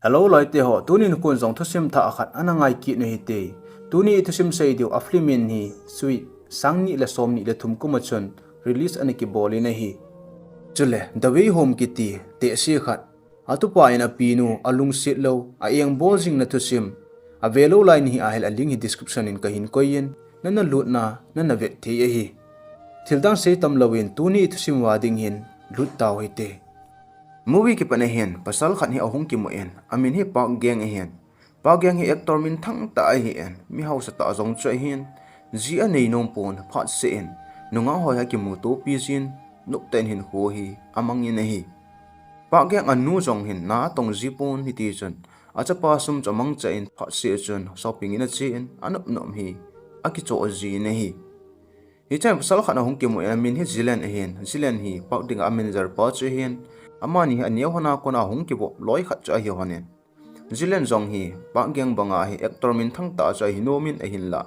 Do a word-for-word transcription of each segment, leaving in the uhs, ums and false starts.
Hello loite ho, tuni nikho in jong thusim thah khat ana ngai kit u hite. Tuni i thusim sei diu a film in hi Sweet, sang ni le som ni le thum kum a chun release ana kibol in ahi. Chule, The Way Home kiti, tehse khat. Atupa in apinu, alungset lou, a engbol jing na thusim. Ave lou lai nahi ahile a link hi description in kahin koi in, nana lut na, nana vet thei ahi. Thil dang sei tam louvin, tuni i thusim uva ding hin, lut tau hite. Movie kipat a hin, pasal khat hi ahung kimu in, amin hi Park Gang ahin. Park Gang hi actor minthang tah ahin, mi hausa tah jong chu ahin, ji anei nom pon, phatseh in, nungah ho hi akimuto pi jin, nop tah in hinkho hi amang in ahi. Park Gang anu jong hin na atong ji pon hiti chun, achapa sum chu amangcha in phatseh chun shopping in ache in, anop nom hi akichoh ji in ahi. Hichea pasal khat ahung kimu in, amin hi Zilen ahin, Zilen hi Park Gang a manager pa chu ahin, amani hi aneo hon a kona hung kivop loi khat chu ahi hon in. Zilen jong hi Park Gang banga hi actor minthang tah chu ahi nom in ahinlah,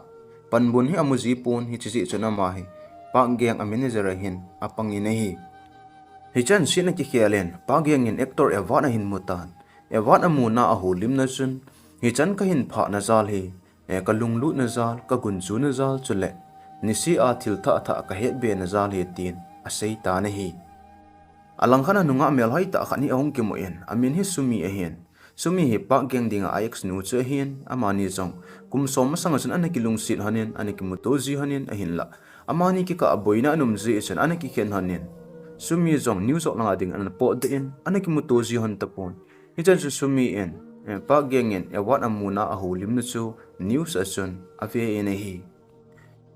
panmun hi amu ji pon, hiche jeh chun ama hi Park Gang a manager a hin apang in ahi. Hichan scene akikhel in, Park Gang in actor Evan ahin mu tan. Evan amu na a houlim na chun, hichan kahin phah na jal hi, eh, kalunglut na jal, kagunchu na jal, chule niseh a thil thah thah kahet be na jal hi tin asei tan ahi. Alang khat a nungah melhoi tah khat hi ahung kimu in, amin hi Sumi ahin. Sumi hi Park Gang dinga a ex nu chu ahin, amani jong kum som masang a chun ana kilungset hon in, ana kimuto ji hon in ahinlah, amani kikah a boina ana um ji chun ana kikhen hon in, Sumi jong New York langa ding ana potdoh in, ana kimuto ji hon tapon. Hichan chu Sumi in, eh, Park Gang in Evan amu na a houlim na chu news a chun ave in ahi.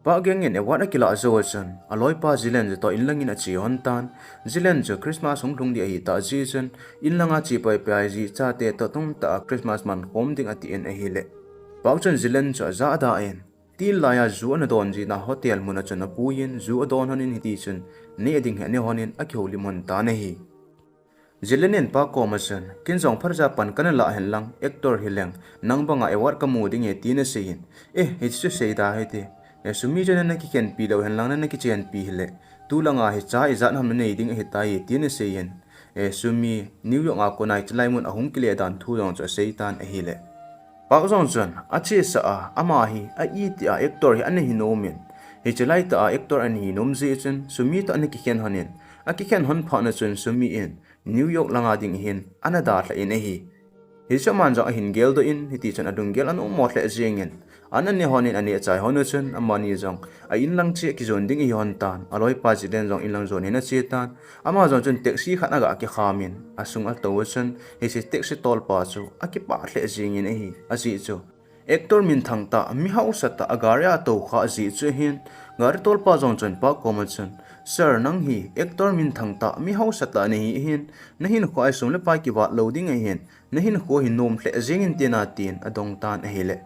Park Gang in Evan akilah jou a chun, aloipa Zilen chu toh inlang in ache hon tan. Zilen chu Christmas hung lhung ding ahi tah jeh chun, inlanga che pai pai ji, chate toh tungtah a Christmas man khom ding ati in ahile, Park chun Zilen chu ajah dah in, til laiya ju ana don ji na hotel mun a chun apui in, ju adon hon in hiti chun, neh ding hi ane hon in akihoulim hon tan ahi. Zilen in Park koma chun, ken jong phatecha pan kana lah hen lang, actor hi leng, nang banga Evan kamu ding e, tin asei in. Eh, hichu sei da hite. Eh, Sumi chu nana kikhenpi lou hen lang, nana kichenpi hile, tulanga hi cha ijat ham nanei ding ahitai, tin asei in. Eh, Sumi, New York a kona hiche lai mun ahung kile dan thu jong chu asei tan ahile, Park jong chun achesa a, ama hi a iti a actor hi ana hi nom in, hiche lai tah a actor ana hi nom jeh chun, Sumi toh ana kikhen hon in, akikhen hon phat na chun Sumi in, New York langa ding hin ana dalha in ahi. Hichu aman jong ahin geldoh in, hiti chun alunggel ana um mo lheh jeng in, an ane hon in, ane achai hon u chun, amani jong a inlang che akijon ding ahi hon tan, aloipa Zilen jong inlang jon in ache tan, ama jong chun taxi khat aga kikham in, asung atou u chun, hiche taxi tolpa chu akipah lheh jeng in ahi, ajeh chu actor minthang tah, mi hausa tah a gari a tou kha jeh chu ahin, gari tolpa jong chun Park koma chun, Sir, nang hi actor minthang tah, mi hausa tah nahi ahin, nahinkho a sum le pai kivat lou ding ahin, nahinkho hi nom lheh jeng in tin a tin adong tan ahile,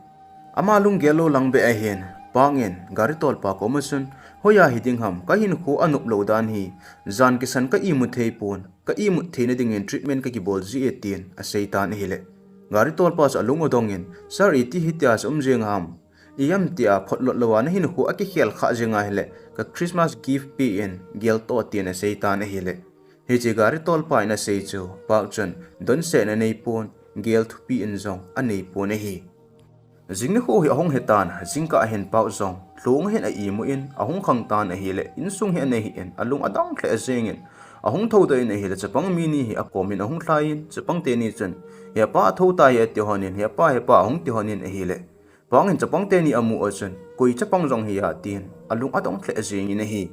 ama lunggel lou lang beh ahin, Park in gari tolpa koma chun, hoiya hiding ham, kahinkho anop lou dan hi, jan kisan ka imu thei pon, ka imut theina dingin treatment kakibol ji e, tin asei tan ahile, gari tolpa chu alung adong in, Sir, iti hitia chu um jeng ham? Ijemtia photlot louva nahinkho akikhel kha jeng ahile, ka Christmas gift pe in, gel toh, tin asei tan ahile, hiche gari tolpa in asei chu Park chun donsetna anei pon, gel thupi in jong anei pon ahi. Jing nikho hi ahung hi tan, jingkah hin Park jong lhong hin a imu in, ahung khang tan ahile, insung hi anei hih in, alung adong lheh jeng in, ahung thoudoh in ahile, chapang mi ni hi akom in ahung lhai in, chapang teni chun, hepa athou tai, ati hon in, hepa, hepa, ahung ti hon in ahile, Park in chapang teni amu a chun, koi chapang jong hiya, tin alung adong lheh jeng in ahi.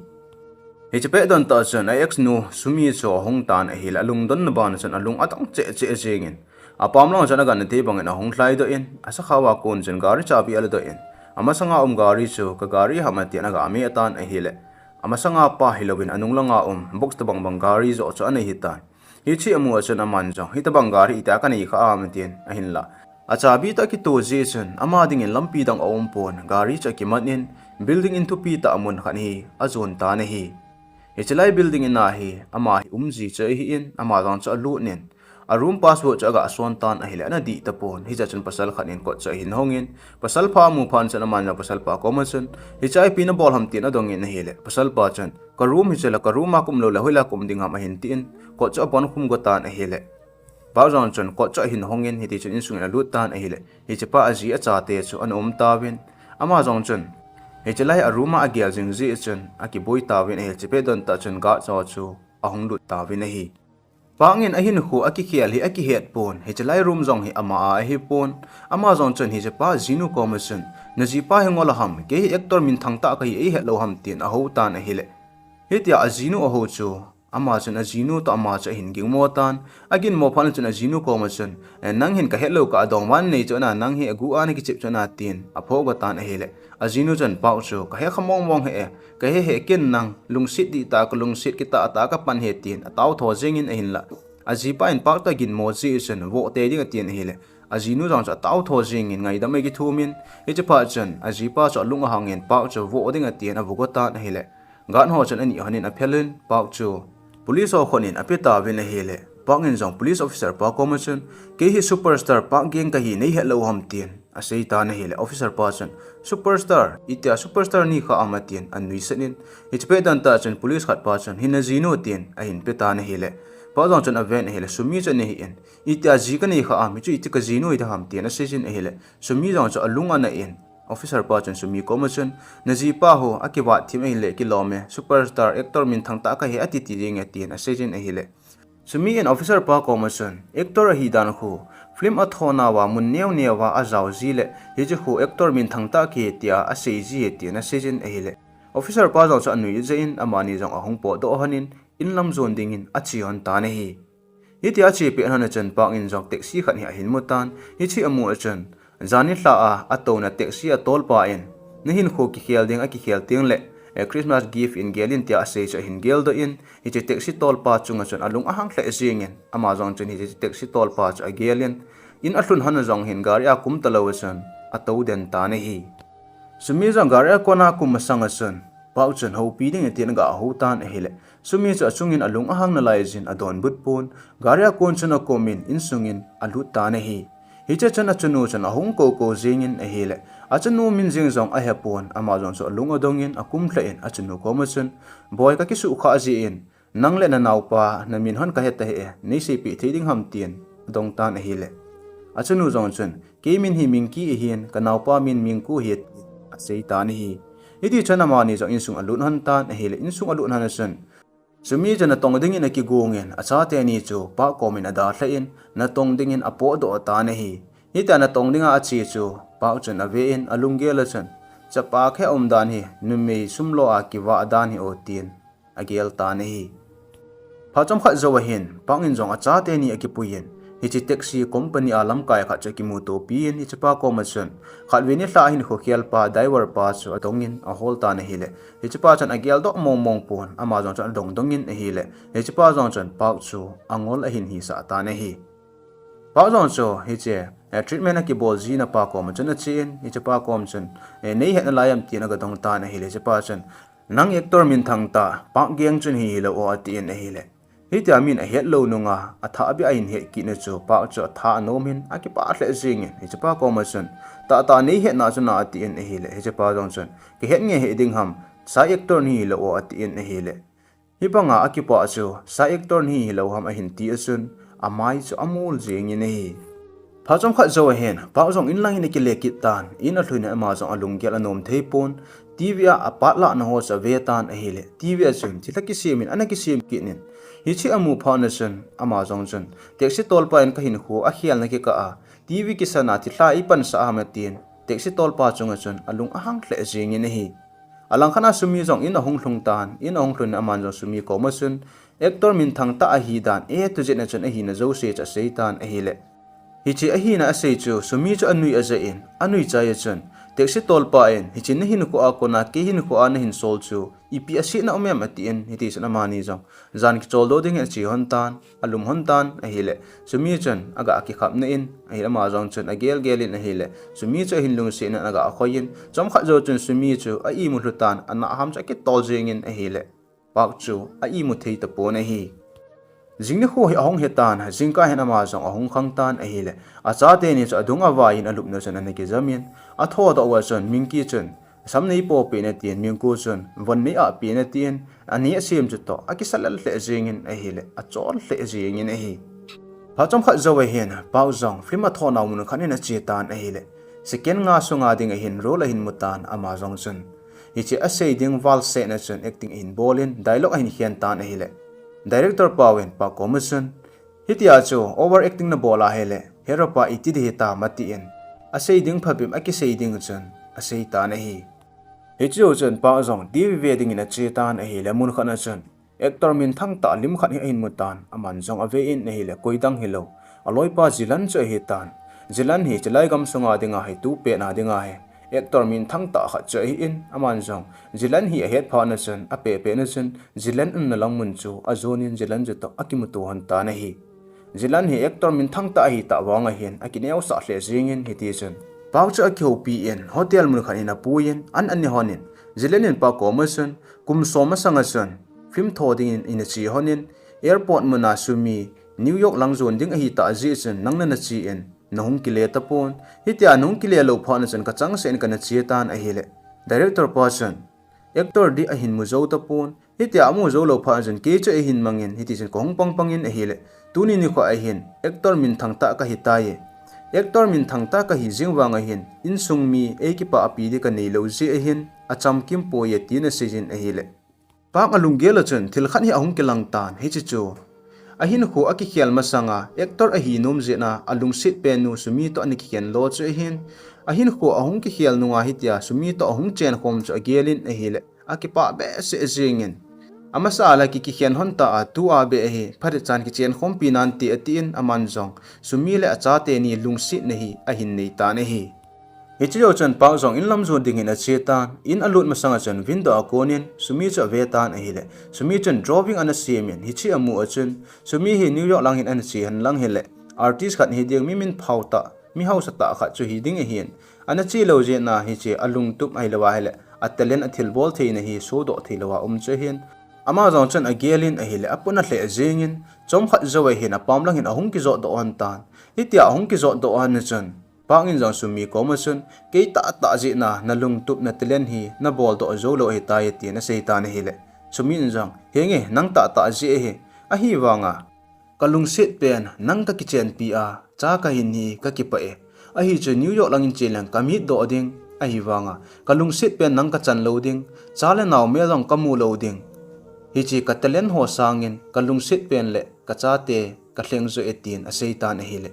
Hiche pet don tah chun, a ex nu Sumi chu ahung tan ahile, alungdonna ban chun alung adong cheh cheh jeng in, apam lang chun agan thei bangin ahung lhaidoh in, asakhao a kon chun gari chabi aladoh in, amasanga um gari chu ka gari ham, atin aga me tan ahile, amasanga pa hilouvin anung langa um box tobang bang gari joh chu anei hitan. Hiche amu a chun aman jong, hitobang gari itia kanei kha ham, atin ahinlah, achabi toh akitoh jeh chun ama dingin lampi dang aum pon, gari chu akiman in, building in thupi tah mun khat hi ajon tan ahi. Hiche lai building in a hi ama hi um ji chu ahin, ama jong chu alut in, a room password chu aga son tan ahile, ana dih tapon. Hichea chun pasal khat in kot chu ahin hong in, pasal pa amu phat chun aman jong pasal pa koma chun, hichea ipi nabol ham, tin adong in ahile, pasal pa chun, ka room hi chule, ka room a ka um lou le hoilai a ka um ding ham, ahin tin, kot chu abon khum go tan ahile, Park jong chun kot chu ahin hongin, hiti chun insungin alut tan ahile, hiche pa aji achate chu ana um tauvin, ama jong chun hiche lai a room a agel jing jeh chun akiboi tauvin ahile, chupet don tah chun guard ho chu ahung lut tauvin ahi. Park in ahinkho akikhel hi akihet pon, hiche lai room jong hi ama a ahipon. Ama jong chun hiche pa jinu koma chun, najipa hi ngol a ham, kei hi actor minthang tah kahi, eihet lou ham, tin ahou tan ahile, hitia ajinu ahou chu, ama chun ajinu toh ama chu ahin gingmo tan. Aginmo phat chun ajinu koma chun, "Eh, nang hin kahet lou kah a dongvan nei chu ana, nang hi agu a nakichep chu ana," tin aphoh go tan ahile, ajinu chun Park chu, "Kahe kha mong mong hih e, kahe hih e, ken nang lungset dihtah a kalungset, kitah tah a kapan ahi," tin atao tho jingin ahinla, ajipa in Park toh aginmo jeh chun voh tei ding atin ahile, ajinu jong chu atao tho jingin ngaidam akithumin, hiche phat chun ajipa chu alung ahangin Park chu voh ding atin avoh go tan ahile, guard ho chun ani honin aphelin Park chu police ho khut in ape tauvin ahile, Park in jong police officer pa koma chun, "Kei hi superstar Park Geng kahi, neihet lou ham?" tin asei tan ahile, officer pa chun, "Superstar? Itia superstar nei kha am?" atin anuisat in, hiche pet don tah chun police khat pa chun, "Hi najinu?" tin ahin pe tan ahile, Park jong chun aven ahile, "Sumi chu nei hih in." "Itia ji kanei kha am, hichu iti kajinu hiding ham?" tin aseijin ahile, Sumi jong chu alung ana in, officer pa chun Sumi koma chun, "Najipa hi akivat thim ahile kilom e, superstar actor minthang tah kahi ati ti ding e," tin aseijin ahile, Sumi in officer pa koma chun, "Actor ahi dan khu film a thona uva mun neo neo a ajao ji le, hiche khu actor minthang tah kahi tia asei ji ahi," tin aseijin ahile, officer pa jong chu anui jeh in amani jong ahung potdoh honin, in lam jon dingin ache hon tan ahi. Hitia ache pet hon a chun Park in jong taxi khat hi ahin mu tan, hiche amu a chun, jan nilhah a atouna taxi a tolpa in, "Nahinkho kikhel ding akikhel teng le, eh, Christmas gift in gel in," tia asei chu ahin geldoh in, hiche taxi tolpa chunga chun alung ahang lheh jingin, ama jong chun hiche taxi tolpa chu agel in, in alhun hon a jong hin gari a kum talou a chun atou den tan ahi. Sumi jong gari a kona kum masang a chun, Park chun houpi ding atin aga hou tan ahile, Sumi chu achungin alung ahang nalai jin adonbut pon, gari a kon chun akum in insungin alut tan ahi. Hiche chun achanu chun ahung kou kou jingin ahile, achanu min jeng jong ahepon, ama jong chu alung adongin akum lheh in achanu koma chun, "Boi, kakisuhkhah jeh in, nang le nanaopa namin hon kahe tahih e, neiseipeh thei ding ham?" tin adong tan ahile, achanu jong chun, "Kei min hi Minki ahin, kanaopa min Mingku ahi," asei tan ahi. Hiti chun amani jong insung alut hon tan ahile, insung alut hon a chun, Sumi chu natong dingin akigong in, achate ni chu Park komin adalhah in, natong dingin apotdoh tan ahi. Hitia natong dinga ache chu Park chun ave in, alunggel a chun, "Chapa kahe um dan hi, numei sum lo a kivah dan hi o," tin agel tan ahi. Phat chomkhat jou ahin, Park in jong achate ni akipui in, hiche taxi company a lamkai khat chu akimutopi in, hichepa koma chun, khatvei nilhah a hinkho khelpa, driver pa chu adongin ahol tan ahile, hichepa chun ageldoh mong mong pon, ama jong chun adong dongin ahile, hichepa jong chun Park chu angol ahin hisah tan ahi. Park jong chu hiche, eh, treatment akibol jina pa koma chun achen, hichepa koma chun, eh, neihet nalai am tin agadong tan ahile, hichepa chun, "Nang actor minthang tah, Park Geng chun hi hilou o," atin ahile, hitia min ahet lou nunga, athah beh a ahin het kit na chu Park chu atha anom in, akipah lheh jingin, hichepa koma chun, "Tahtah neihet na chu na," atin ahile, hichepa jong chun, "Kahet nge hiding ham, side actor nahi hilou o," atin ahile, hibanga akipah chu side actor nahi hilou ham ahin ti a chun, amai chu amul jingin ahi. Phat chomkhat jou ahin, Park jong in langin akile kit tan, in alhun in ama jong alunggel anom thei pon, TV a apatlah na ho chu ave tan ahile, TV a chun thilha kisem in ana kisem kit in, hiche amu phat na chun, ama jong chun, "Taxi tolpa in kahinkho akhelna kikah a, TV kisan a thilha eipansah ham?" atin, taxi tolpa chunga chun alung ahang lheh jingin ahi. Alangkhat a Sumi jong in ahung lhung tan, in ahung lhun in aman jong Sumi koma chun, actor minthang tah ahi dan, A to Z na chun ahina jouse chu asei tan ahile, hiche ahina asei chu Sumi chu anui ajah in, anui chai a chun, "Taxi tolpa in hiche nahinkho a kona kei hinkho a nahin sol chu ipi asetna um em?" atin, hiti chun amani jong jan kicholdo dingin ache hon tan, alum hon tan ahile, Sumi chun aga kikhapna in ahile, ama jong chun agel gel in ahile, Sumi chu ahin lungsetna in aga khoi in, chomkhat jou chun Sumi chu a imu lhu tan, ana ham chu akitol jingin ahile, Park chu a imu thei tapon ahi. Jing nikho hi ahung hi tan, jingkah hin ama jong ahung khang tan ahile, achate ni chu adung avai in alupna chun ana kijam in, athodoh uva chun Minki chun, "Sam neipoh peh in," atin, Mingku chun, "Von neiah peh in," atin, aneh sem chu toh akisa lel lheh jingin ahile, achol lheh jingin ahi. Phat chomkhat jou ahin, Park jong film a thonau mun khat in ache tan ahile, second nga sunga ding ahin role ahin mu tan ama jong chun. Hiche asei ding val sehna chun acting ahin bol in dialogue ahin khen tan ahile, director pa in Park koma chun, hitia chu over acting nabol ahile, hero pa iti ding hitam atin, asei ding phabep akisei ding chun asei tan ahi. Hiche jou chun Park jong TV ve dingin ache tan ahile, mun khat na chun actor minthang tah lim khat hi ahin mu tan, aman jong ave in ahile, koidang hilou, aloipa Jilan chu ahi tan. Jilan hi chilai gamsunga dinga hi tu pet na dinga hi actor minthang tah khat chu ahi in, aman jong Jilan hi ahet phat na chun, apeh peh na chun Jilan umna lang mun chu ajon in Jilan chu toh akimuto lhon tan ahi. Jilan hi actor minthang tah ahi tah vang ahin akineosah lheh jeng in hiti chun Park chu akihoupi in hotel mun khat in apui in an ane lhon in, Jilan in Park koma chun kum som masanga chun film tho dingin in ache lhon in, airport muna Sumi New York lang jon ding ahi tah jeh chun nang nana che in nahung kile tapon, hitia nahung kile lou phat na chun kachangseh in kana che tan ahile, director pa chun actor ding ahin mu jou tapon, hitia amu jou lou phat na chun kei chu eihin mang in hiti chun kahung pang pang in ahile, tuni nikho ahin actor minthang tah kahi tai. Actor minthang tah kahi jeng vang ahin insung mi eikipah pi ding kanei lou jeh ahin achamkim poi atin asei jin ahile, Park alunggel a chun thil khat hi ahung kilang tan, hiche chu ahinkho akikhel masanga actor ahi nom jeh a alungset pen nu Sumi toh ana kikhen lo chu ahin, ahinkho ahung kikhel nunga hitia Sumi toh ahung chen khom chu agel in ahile, akipah behseh jeng in, amasa a la ki kikhen lhon ta a, tua beh ahi, phat chan kichen khompi nante atin, aman jong Sumi le achate ni lungsetna hi ahin nei tan ahi. Hiche jou chun Park jong in lam jon dingin ache tan, in alut masanga chun window a kon in Sumi chu ave tan ahile, Sumi chun drawing ana sem in, hiche amu a chun Sumi hi New York lang hin ana che hen lang hile, artist khat hi ding, mi minphao tah, mi hausa tah khat chu hi ding ahin, ana che lou jeh a hiche alungtup ahilou ahile a talent, athilbol theina hi sodoh thei lou a um chu ahin, ama jong chun agel in ahile, apuna lheh jeng in, chomkhat jou ahin apam lang hin ahung kijot doh lhon tan. Hitia ahung kijot doh lhon na chun Park in jong Sumi koma chun, kei tahtah jeh a nalungtup, na talent hi nabol doh jou lou ahitai atin asei tan ahile, Sumi in jong, henge, nang tahtah jeh ahi, ahivanga kalungset pen nang kakichenpi a cha kahin hi kakipah e. Ahi chu New York lang in che leng kamitdoh ding, ahivanga kalungset pen nang kachan lou ding, cha le nao mel jong kamu lou ding, hiche ka talent ho sangin kalungset pen le kachate kalheng joh e, tin asei tan ahile,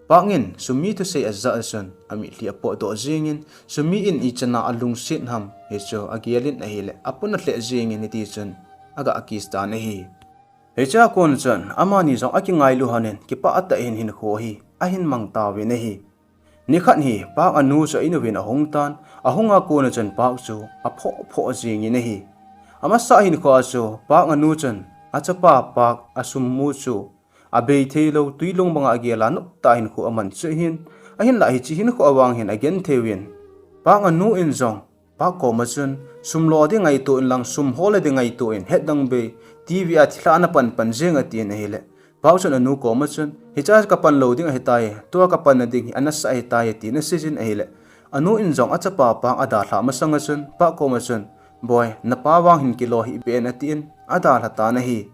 Park in Sumi thusei ajah a chun amitlhi apohdoh jeng in, Sumi in ichan a alungset ham hichu agel in ahile, apuna lheh jeng in hiti chun aga kiss tan ahi. Hichea kon chun amani jong akingailu lhon in, kipah tah in hinkho hi ahin mang tauvin ahi. Nikhat hi Park anu chu a-in uvin ahung tan, ahunga kon a chun Park chu aphoh phoh jeng in ahi. Amasa hinkho a chu Park anu chun achapa Park asum mu chu abei thei lou, twilung banga agel a noptah hinkho aman chu ahin, ahinlah hiche hinkho a vang hin agenthei uvin, Park anu in jong Park koma chun, sum lo ding ngaito inlang, sum hol ding ngaito in, hetdang bei, TV a thilha ana pan pan jeng e, atin ahile, Park chun anu koma chun, hichea kapan lou ding ahitai, tua kapanna ding hi anasa ahitai, atin asei jin ahile, anu in jong achapa Park adalhah masanga chun Park koma chun, Boi, napa vang hin kilo hih beh in, atin adalha tan ahi.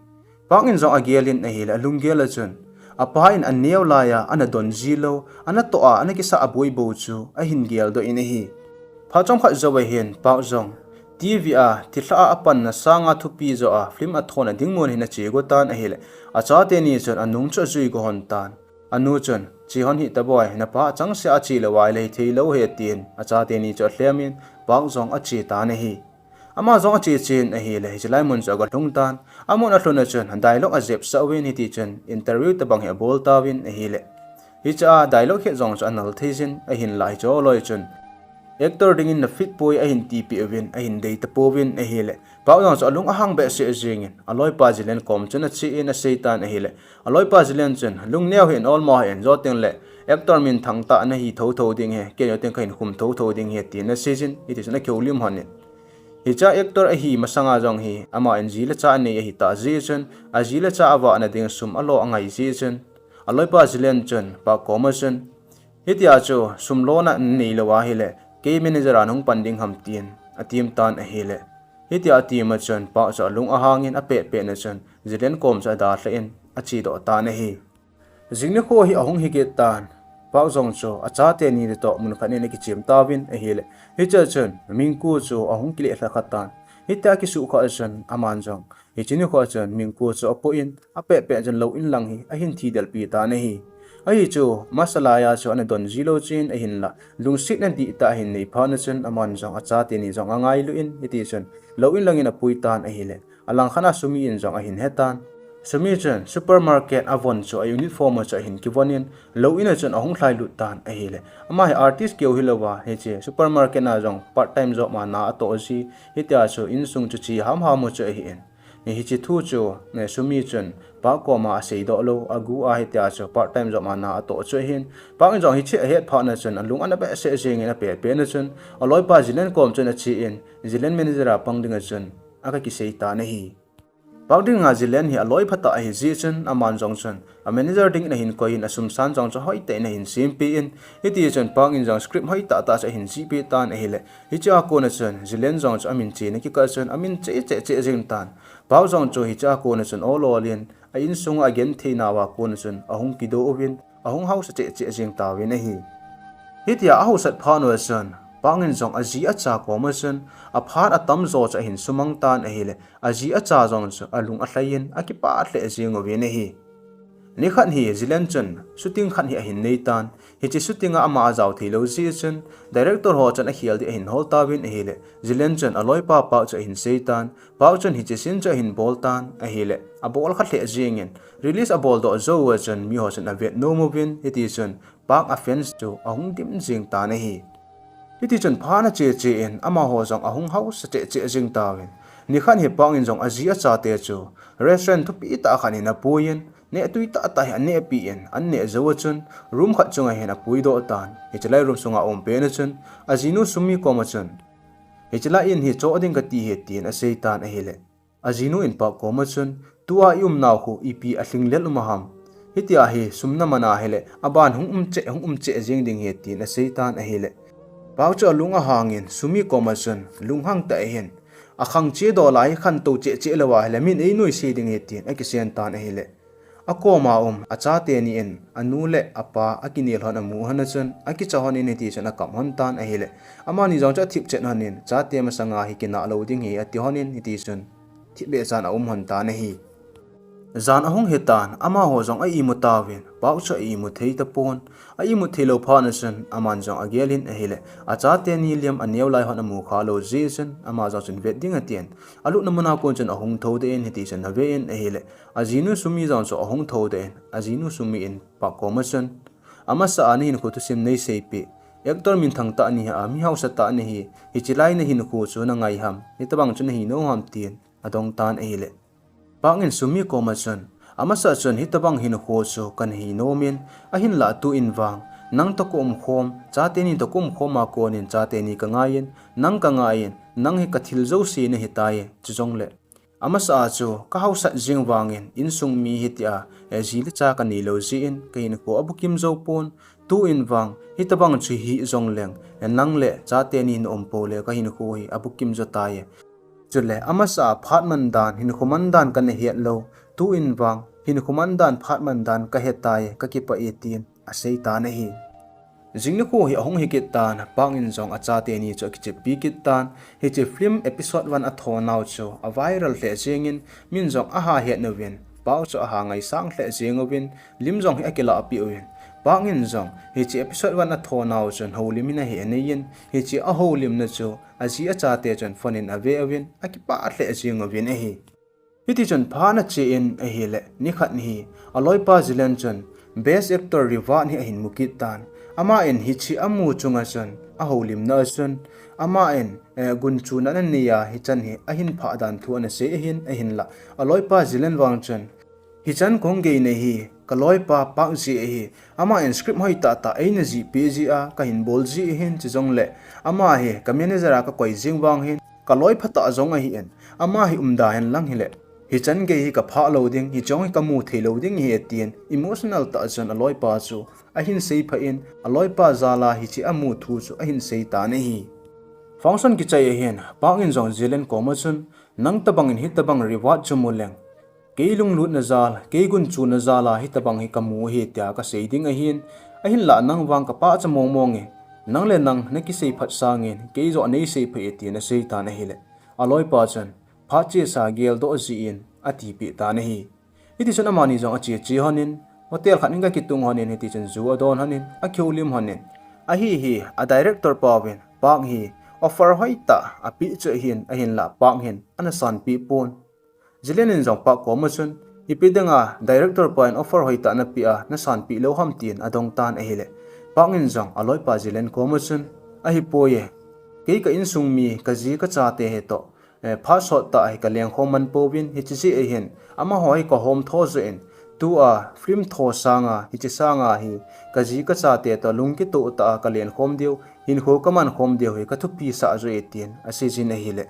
Park in jong agel in ahile, alunggel a chun apa in aneo laiya ana don ji lou, ana toh a ana kisah a boi bou chu ahin geldoh in ahi. Phat chomkhat jou ahin Park jong TV a thilha a apanna sanga thupi joh a film athona ding mun hin ache go tan ahile, achate ni chun anung chu ajui go lhon tan. Anu chun, Che lhon hih ta boi, napa achangseh a ache lou ahile hithei lou ahi, tin achate ni chu alhem in Park jong ache tan ahi. Ama jong ache chen ahile, hiche lai mun chu aga lhung tan. Amun alhun a chun dialogue ajepsah uvin, hiti chun interview tobang hi abol tauvin ahile, hichea dialogue het jong chu anal thei jin, ahinlah hiche loi chun actor dingin na fit poi ahin tipeh uvin, ahin dei tapouvin ahile, Park jong chu alung ahang behseh jeng in, aloipa Jilen kom chun ache in asei tan ahile, aloipa Jilen chun, Lungneo hih in, olmo hih in, jou tengle actor minthang tah nahi thotho ding ahi, kei jou teng kahin khum thotho ding ahi, tin asei jin, hiti chun akihoulim lhon in, hichea actor ahi masanga jong hi aman ji le cha anei ahitah jeh chun, aji le cha avahna ding sum alo angai jeh chun, aloipa Jilen chun Park koma chun, Hitia chu sum lona nanei lou ahile, kei manager a nahung pan ding ham, tin atim tan ahile, hitia atim a chun Park chu alung ahang in, apeh peh na chun Jilen kom chu adalhah in achedoh tan ahi. Jing nikho hi ahung hi kit tan, Park jong chu achate ni toh mun khat in akichem tauvin ahile, hichea chun Mingku chu ahung kile lha kha tan. Hitia akisuh kha chun aman jong hiche nikho chun Mingku chu apoh in, apeh peh chun lou in lang hi ahin thi delpi tan ahi. Ahi chu, amasa laiya chu ana don ji lou chun ahinla, lungset na dihtah ahin nei phat chun aman jong achate ni jong angailu in, hiti chun lou in lang in apui tan ahile, alang khat a Sumi in jong ahin he tan. Sumi chun supermarket a von chu a uniform chu ahin kivon in, lou in a chun ahung lhai lut tan ahile, ama hi artist keu hilouva, hiche supermarket a jong part time job a na atoh ji, hitia chu insung chu che ham ham u chu ahi in. Hiche thu chu, eh, Sumi chun Park koma asei doh lou, agu a hitia chu part time job a na atoh chu ahin. Park in jong hiche ahet phat chun alung ana behseh jeng in, apeh peh chun aloipa Jilen kom chun ache in, Jilen manager a pang ding a chun aga kisei tan ahi. Park dinga Jilen hi aloi phatah ahi jeh chun, aman jong chun a manager ding in ahin koi in, asum san jong chu hoitah in ahin sempeh in, hiti chun Park in jong script hoitah tah chu ahin jihpeh tan ahile, hichea kona chun Jilen jong chu amin chena kikah chun amin che che che jeng tan. Park jong chu hichea kona chun ol ol in, a insung a agenthei nauva kona chun ahung kido uvin, ahung hausa che che jeng tauvin ahi. Hitia ahausat phat uva chun, Park in jong aji acha koma chun aphat atamjo chu ahin sumang tan ahile, aji acha jong chu alung alhai in, akipah lheh jeng uvin ahi. Nikhat hi Jilen chun shooting khat hi ahin nei tan. Hiche shooting a ama ajao thei lou jeh chun, director ho chun akhel ding ahin hol tauvin ahile, Jilen chun aloipa Park chu ahin sei tan. Park chun hiche scene chu ahin bol tan ahile, abol kha lheh jeng in, release abol doh jou uva chun miho chun avet nom uvin, hiti chun Park a fans chu ahung dim jeng tan ahi. Hiti chun phat ana che che in, amaho jong ahung hausa che che jeng tauvin. Nikhat hi Park in jong aji achate chu restaurant thupi tah khat in apui in, neh tui tah tah hi anehpi in, an neh jou a chun room khat chunga hin apui doh tan. Hiche lai room sunga aum pet na chun, ajinu Sumi koma chun, "Hiche lai in hi choh ding kati ahi," tin asei tan ahile, ajinu in Park koma chun, "Tua i umnau khu ipi alhinglel um a ham? Hitia hi sum naman ahile, aban hung um che, hung um che jeng ding ahi," tin asei tan ahile, Park chu alung ahang in Sumi koma chun lunghang tah in, "Akhang che doh lai khantou che che lou ahile, min einuisat ding ahi," tin akisen tan ahile, akoma um achate ni in anu le apa akinel hon amu hon a chun, akicha hon in hiti chun akap hon tan ahile, amani jong chu athip chet hon in, "Chate masanga hi kinah lou ding ahi," ati hon in hiti chun thipbeh chan aum hon tan ahi. Jan ahung hi tan, amaho jong a imu tauvin, Park chu a imu thei tapon. A imu thei lou phat na chun, aman jong agel in ahile, achate ni liam aneo lai hon amu kha lou jeh chun, ama jong chun vet ding atin, alutna muna kon chun ahung thou deh in hiti chun ave in ahile, ajinu Sumi jong chu ahung thou deh in, ajinu Sumi in Park koma chun, "Amasa a nahinkho thusim nei seipeh, actor minthang tah nahi a, mi hausa tah nahi, hiche lai nahinkho chu nangai ham, hitabang chu nahi nom ham?" tin adong tan ahile, Park in Sumi koma chun, "Amasa chun hitabang hinkho chu kana hi nom in, ahinlah tu in vang, nang toh ka um khom, chate ni toh ka um khom a kon in chate ni ka ngai in, nang ka ngai in, nang hi ka thil jouse nahi tai, chujongle amasa a chu ka hausat jeng vang in, insung mi hitia, eh, ji le cha ka nei lou jeh in, ka hinkho abukim jou pon, tu in vang, hitabang chu hi jongleng, eh, nang le chate ni na um pou le ka hinkho hi abukim jou tai. Chule, amasa a phat man dan, hinkho man dan kana het lou, tu in vang, hinkho man dan, phat man dan ka he tai, ka kipah e," tin asei tan ahi. Jing nikho hi ahung hi kit tan, Park in jong achate ni chu akicheppi kit tan, hiche film episode one a thonau chu a viral lheh jeng in, min jong aha het uvin, Park chu aha ngaisang lheh jeng uvin, lim jong hi akilahpeh uvin, Park in jong hiche episode one a thonau chun houlim in ahi anei in, hiche ahoulimna chu aji achate chun phone in ave uvin, akipah lheh jeng uvin ahi. Hiti chun phat ana che in ahile, nikhat hi aloipa Jilen chun Best Actor reward hi ahin mu kit tan. Aman hiche amu chunga chun, ahoulimna a chun, aman, eh, gunchuna ana nei a, hichan hi ahin phah dan thu ana sei ahin, ahinlah aloipa Jilen vang chun, "Hichan kahung gei nei hi ka loipa Park jeh ahi. Aman script hoitah tah eina jihpeh jeh a kahin bol jeh ahin, chujongle ama hi ka manager a ka koi jeng vang hin, ka loi phatah jong ahi in, ama hi umda hen lang hile, hichan gei hi ka phah lou ding, hiche jong hi ka mu thei lou ding ahi," tin emotional tah chun aloipa chu ahin seiphat in, aloipa jal a hiche amu thu chu ahin sei tan ahi. Function kichai ahin, Park in jong Jilen koma chun, "Nang tabang in hitabang reward chu mu leng, Kei lunglutna jal, kei gunchuna jal a hitabang hi kamu ahi tia kasei ding ahin, ahinlah nang vang kapa cha mong mong e, nang le nang nakisei phat sangin, kei joh neisei phei e tin asei tan ahile. Aloipa chun, phat chesa geldoh jin, atipeh tan ahi. Hitichun amani jong ache che honin, hotel khat in gakitung honin, hitichun ju adon honin, akihoulim honin. Ahi hi, a director pauvin, Park hi, offer hoitah, apeh chu ahin, ahinlah Park hin, ana sanpeh pon. Zilen in jong Park koma chun, ipi dinga director pa in offer hoitah napeh a, nasanpeh lou ham tin adong tan ahile. Park in jong aloipa Zilen koma chun, ahipoi e. Kei ka insung mi, kaji kachate hitoh, eh, phat sottah hi kalengkhom man pouvin, hiche jeh ahin, amaho hi kahom tho joh in, tua film tho sanga, hiche sanga hi, kaji kachate toh lungkitoh tah a kalenkhom diu, hinkho kamankhom diu hi kathupisah joh e tin aseijin ahile.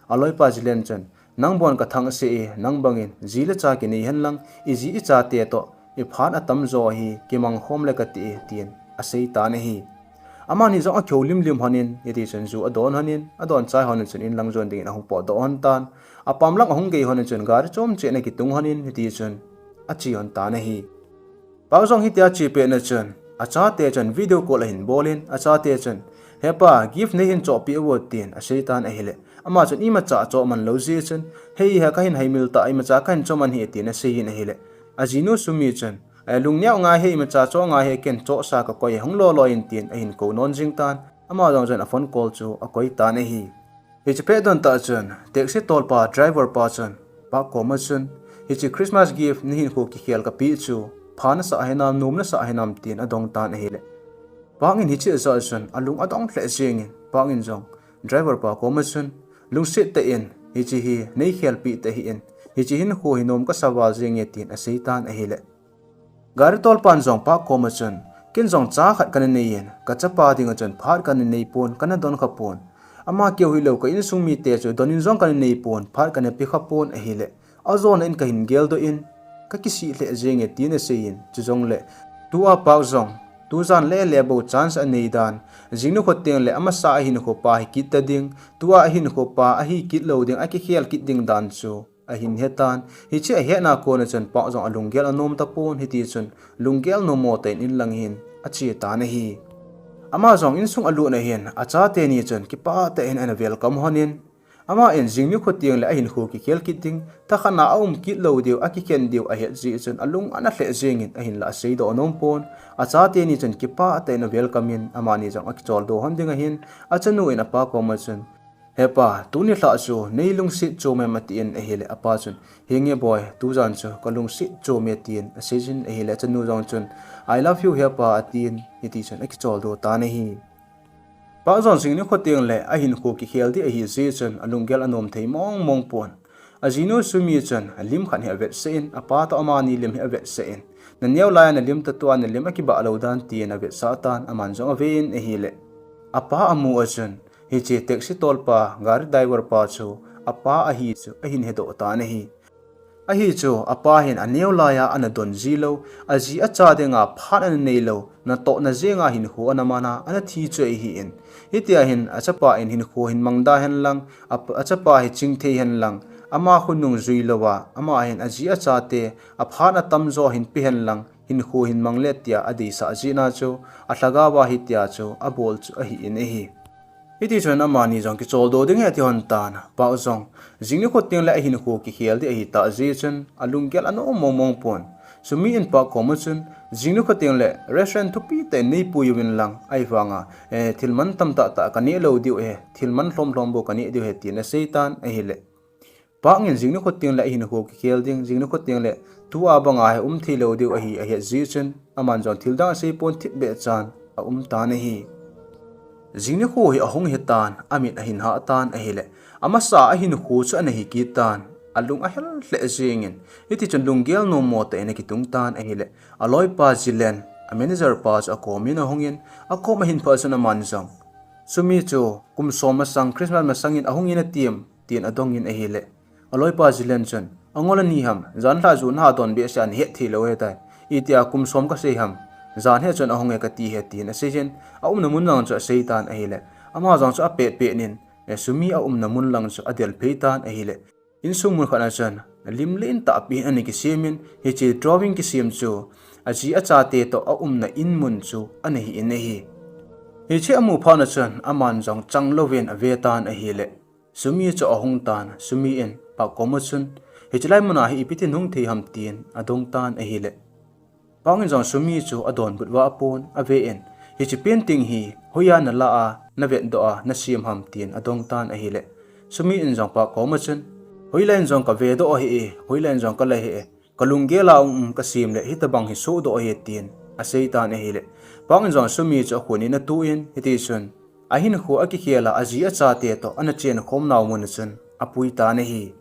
Aloipa Zilen chun, nang bon kathangse e, nang bangin, ji le cha kinei henlang, iji ichate toh, iphat atamjo hi, kimangkhom le kati e, tin asei tan ahi. Amani jong akihoulim lim honin, hitichun ju adon honin, adon chai honin chun inlang jon dingin ahung potdoh hon tan. Apam lang ahung gei honin chun gari chom cheh in akitung honin, hitichun ache hon tan ahi. Park jong hitia ache pet na chun, achate chun video call ahin bolin, achate chun, hepa, gift neihin chohpeh uvo tin asei tan ahile. Ama chun imacha achoh man lou jeh chun, hei he kahin haimil tah, imacha kahin choh man ahi tin aseiyin ahile. Ajinu Sumi chun, eh, lungneo ngai e, imacha choh ngai e, ken chohsa kakoi e, hung loloi in tin ahin kou non jing tan, ama jong chun a phone call chu akoi tan ahi. Hiche pet don tah chun, taxi tolpa, driver pa chun, Park koma chun, hiche Christmas gift nahinkho kikhel kapeh chu, pha nasah hinam, nom nasah hinam tin adong tan ahile. Park in hiche ajah chun, alung adong lheh jengin, Park in jong, driver pa koma chun, lungset tah in, hiche hi neikhelpeh tahih in, hiche hinkho hi nom kasa val jenge tin asei tan ahile. Gari tolpan jong Park koma chun, ken jong cha khat kana neiyin, kachapa dinga chun phat kana neipon, kana donkha pon. Ama keu hilou ka insung mite chu donin jong kana neipon, phat kana pekha pon ahile. Ajona in kahin geldoh in, kakisih lheh jenge tin aseiyin, chujongle. Tua Park jong, tujan lele bou chance anei dan, jing nikho tengle amasa ahinkho pa hi kit ta ding, tua ahinkho pa ahi kit lou ding, akikhel kit ding dan chu ahin hetan, hiche ahetna kona chun Park jong alunggel anom tapon, hitichun lunggel nommo tah in inlang hin ache tan ahi. Ama jong insung alut na hin, achate ni chun kipah tah in ana welcome honin, aman jing nikho tengle ahinkho kikhel kit ding, thakhatna aum kit lou diu, akikhen diu ahet jeh chun alung ana lheh jengin ahinlah aseidoh nom pon, achate ni chun kipah tah in a welcome in, amani jong akicholdo hon ding ahin, achanu in apa koma chun, hepa, tuni lhah chu neilungset chom em atin ahile, apa chun, henge boi, tujan chu kalungset chom e tin aseijin ahile, achanu jong chun, I love you hepa atin, hitichun akicholdo tan ahi. Park jong jing nikho tengle ahinkho kikhel ding ahi jeh chun alunggel anom thei mong mong pon. Ajinu Sumi chun alim khat hi avetsah in, apa toh amani lim hi avetsah in, naneo laiya nalim ta, tua nalim akibah lou dan tin avetsah tan, aman jong avein ahile. Apa amu a chun, hiche taxi tolpa, gari driver pa chu apa ahi chu ahin hedoh tan ahi. Ahi chu, apa hin aneo laiya ana don ji lou, aji acha dinga phat ana nei lou, natohna jenga hinkho ana mana, ana thi chu ahin. Hitia hin achapa in hinkho hin mangda henlang, ap-, achapa hi chingthei henlang, ama khonung jui louva, ama hin aji achate aphat atamjo hin pe henlang, hinkho hin mangle tia adeisah jehna chu, alhagao a hitia chu abol chu ahin ahi. Hitichun amani jong kicholdo ding ahi ati hon tan, Park jong jing nikho tengle ahinkho kikhel ding ahitah jeh chun alunggel anom mong mong pon. Sumi in Park koma chun, jing nikho tengle restaurant thupi tah in neipui uvin lang, ahivanga, eh, thil mantam tah tah kaneh lou diu ahi, thil man lhom lhom bou kaneh diu ahi tin asei tan ahile. Park in jing nikho tengle ahinkho kikhel ding, jing nikho tengle tua banga hi um thei lou diu ahi ahet jeh chun, aman jong thil dang asei pon, thipbeh chan aum tan ahi. Jing nikho hi ahung hitan, amit ahin hah tan ahile, amasa ahinkho chu ana hi kit tan, alung ahel lheh jengin, hitichun lunggel nommo tah in akitung tan ahile, aloipa Zilen, a manager pa chu akomin ahungin, akom ahin phah chun aman jong, Sumi chu kum som masang, Christmas masangin ahungin atim, tin adongin ahile. Aloipa Zilen chun, angol ani ham, jan lhah ju naha don behseh a nahet thei lou ahitai. Itia kum som kasei ham, jan hi chun ahung e kati ahi tin aseijin, aumna mun lang chu asei tan ahile. Ama jong chu apet pet in, eh, Sumi aumna mun lang chu adel phei tan ahile. Insung mun khat a chun, lim lentah pi ana kisem in, hiche drawing kisem chu aji achate toh aumna in mun chu ana hi in ahi. Hiche amu phat na chun aman jong chang louvin ave tan ahile, Sumi chu ahung tan, Sumi in Park koma chun, hiche lai muna hi ipi tin hung thei ham tin adong tan ahile, Park in jong Sumi chu adonbut uva apon, ave in, hiche painting hi hoiya nala a, navetdoh a, nasem ham tin adong tan ahile, Sumi in jong Park koma chun, hoilai in jong kavedoh ahi e, hoilai in jong kala ahi e, kalunggel a um um kasem le hitabang hi sohdoh ahi tin asei tan ahile, Park in jong Sumi chu akhut in atuh in, hitichun ahinkho akikhel a, aji achate toh ana chenkhom nau mun a chun apui tan ahi.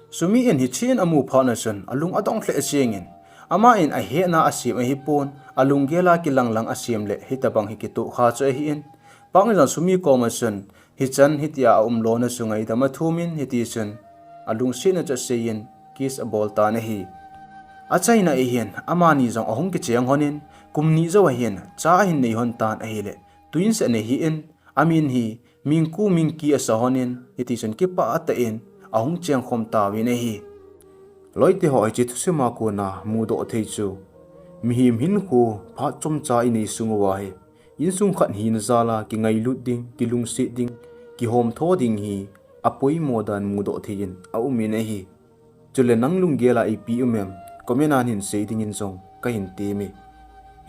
Sumi in hiche in amu phat na chun alung adong lheh jeng in, ama in ahetna a asem ahipon, alunggel a kilang lang asem le hitabang hi kitoh kha chu ahi in, Park in jong Sumi koma chun hichan hitia aum lona chu ngaidam athum in, hitichun alungsetna chu asei in kiss abol tan ahi. Achaina ahin, amani jong ahung kicheng lhon in, kum ni jou ahin cha ahin nei lhon tan ahile, twins ana hi in, amin hi Mingku Mingki asa lhon in, hitichun kipah tah in ahung chengkhom tauvin ahi. Loite ho, hiche thusim a kona mudoh thei chu, mihem hinkho phat chomcha inei sung uva hi, insung khat hina jal a kingailut ding, kilungset ding, kihomtho ding hi apoimo dan mudoh thei in aum in ahi. Chule nang lunggel a ipi um em, comment a hin sei dingin jong kahin temme.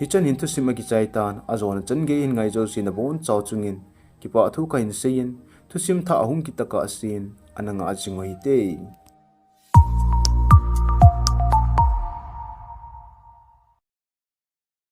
Hichan hin thusim akichai tan, ajona chan gei hin ngai jouse nabonchau chungin kipah thu kahin sei in, thusim thah ahung kit tokah sen ana ngah jing u hite.